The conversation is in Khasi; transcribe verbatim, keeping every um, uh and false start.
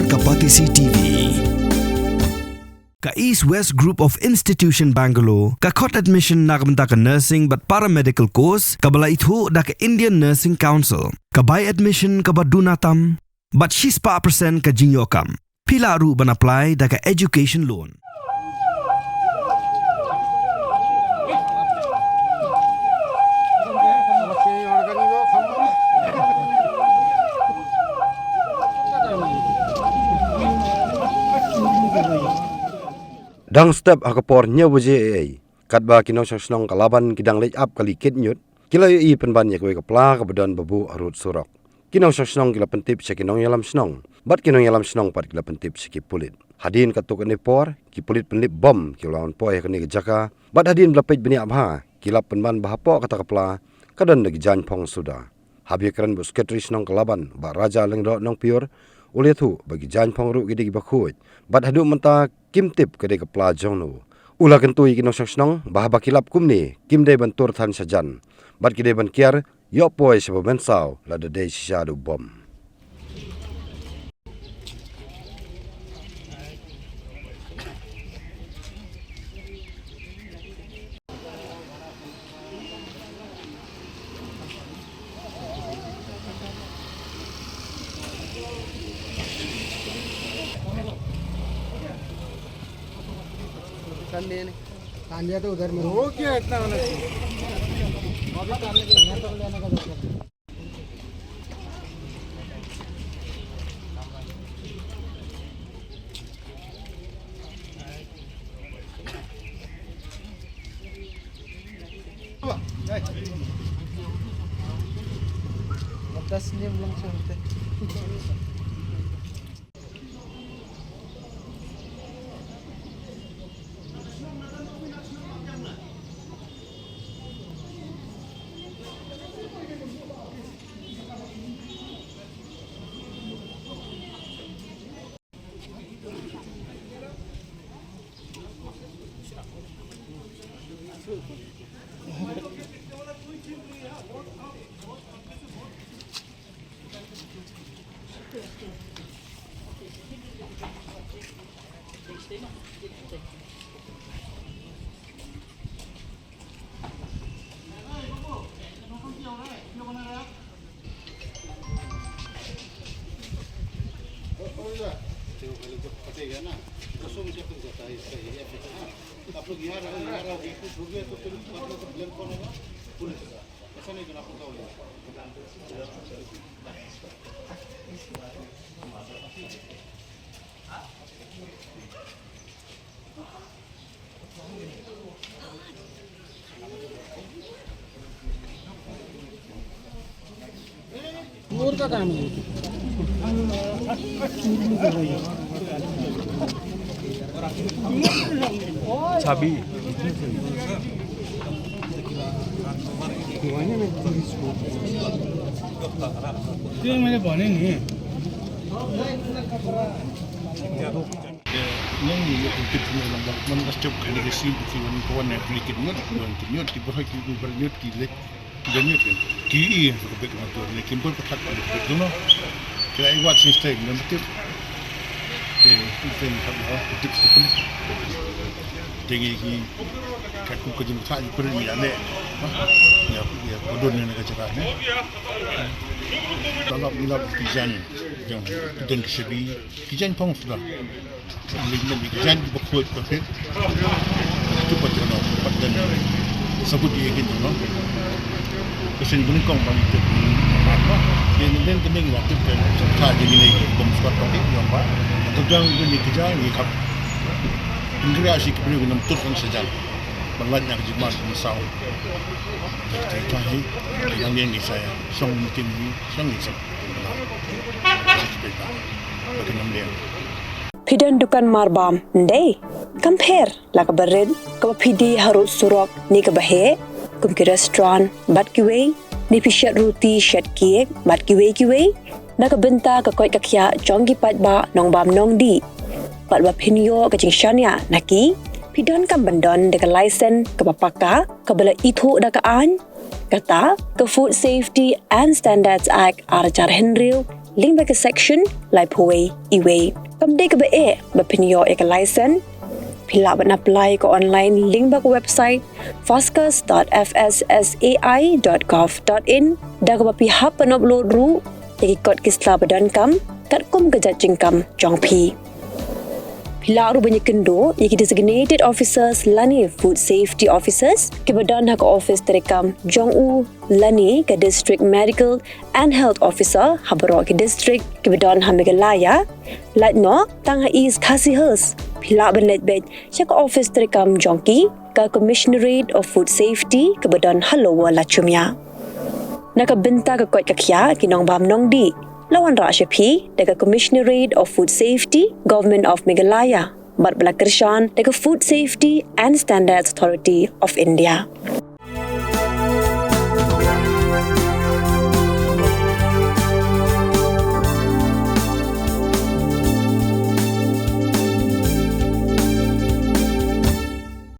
Ka Batesi T V. Ka East West Group of Institution Bangalore ka khot admission na ka bynta ka nursing bad paramedical course kaba la ithuh da ka Indian Nursing Council. Ka bai admission kaba duna tam bad shispah percent ka jingïoh kam. Phi lah ruh ban apply da ka education loan. Dang step ha ka por hynñiew baje ei ei, katba ki nongshong shnong ka Laban ki dang leit ap kali kit ñiut, ki la ïohi pynban ïa kawei ka pla kaba don ba buh harud surok. Ki nongshong shnong ki la pyntip sha ki nongïalam shnong bad ki nongïalam shnong pat ki la pyntip sha ki pulit. Hadien katto katne por ki pulit pynlip bom ki la wan poi ha kane ka jaka bad hadien ba la peit bniah bha ki lap pynban ba hapoh kata ka pla ka don da ki jaiñphong suda. Haba ïakren bad u Secretary Shnong ka Laban, Bah Raja Lyngdoh Nongpyiur, u la ïathuh ba ki jaiñphong ruh ki dei kiba khuid bad haduh mynta kim tip ka dei ka pla jong no. U la kyntu ïa ki nongshong shnong ba haba ki lap kumne kim dei ban tur than sha jan bad ki dei ban kiar ïoh poi sha ba mynsaw lada dei shisha da u bom. कान दिया तो उधर में, वो क्या इतना होना चाहिए? अभी कान के यहाँ तक लेने का दरकार नहीं। दस नियम लंग से होते। आप लोग यहाँ रहो, यहाँ रहो, बीच में छूट गए तो फिर बाद में कंप्लेन कौन होगा? पुलिस। ऐसा नहीं करना पड़ता होगा। और का काम है? चाबी। त्यो मैले भने नि। Nang ni ïoh tip shuh lang ba man ka step kane ka sim ki wan ko wan ne ki kit ñiut, ki wan kit ñiut, ki borhoi ki borhoi ñiut, ki lek ki jan ñiut kan. Ki i ka bek na tu ne kim por pathak ka bek tu no. Ki ai wat sin step ne tip. Te ki tip ki tip. Te ki ki ka ku ka jin ka ni per ni ya ne. Ya ya ko don ne ka jaka ne. Talap ni lap ki jan. Jang ki don ki sebi ki jan phong sudah. Ling ling jan ba khuid ba phet. Tu pat jano pat den. Sabut ye kin jano. Ka shin bun kong ba ni tu. Mat no. Ye ni den kening la tu ken. Sa je ni ni bom squad ba phet jong ba. Tu jang ni ni ki jan ni khap. Ingria shi ki bri nam tur kan sa jan. Ba laj na ki jingman ki saw. Te ta hi. Yang yang ni saya. Song ni kin ni. Song ni sa. Ba kin nam liang. Phi don dukan marbam, ndei? Kam pher, la kaba rit, kaba phi die harud surok, ne kaba heh, kum ki restaurant, bad kiwei, ne phi shet ruti, shet cake, bad kiwei kiwei, na ka bynta ka koit ka khiah jong ki paidbah nongbam nongdih. Bad ba phin ïoh ka jingshaniah na ki, phi donkam ban don da ka license kaba paka, kaba la ithuh da ka aiñ, kata ka Food Safety and Standards Act ar hajar hynriew, lyngba ka section laiphew wei E wei. Kam dei kaba eh ba phin ïoh ïa ka license, phi lah ban apply ka online lyngba ka website foscus.fssai.gov.in, da kaba phi hap ban upload ruh ïa ki kot ki sla ba donkam katkum ka jait jingkam jong phi. Phi lah ruh ban ïakynduh ïa ki designated officers lane food safety officers kiba don ha ka office treikam jong u lane ka district medical and health officer ha baroh ki district kiba don ha Meghalaya. Lait noh tang ha East Khasi Hills, phi lah ban leit beit sha ka office treikam jong ki, ka Commissionerate of Food Safety kaba don ha Lower Lachumia. Na ka bynta ka koit ka khiah ki nongbam nongdih, la wanrah sha phi da ka Commissionerate of Food Safety, Government of Meghalaya, bad ba la kyrshan da ka Food Safety and Standards Authority of India.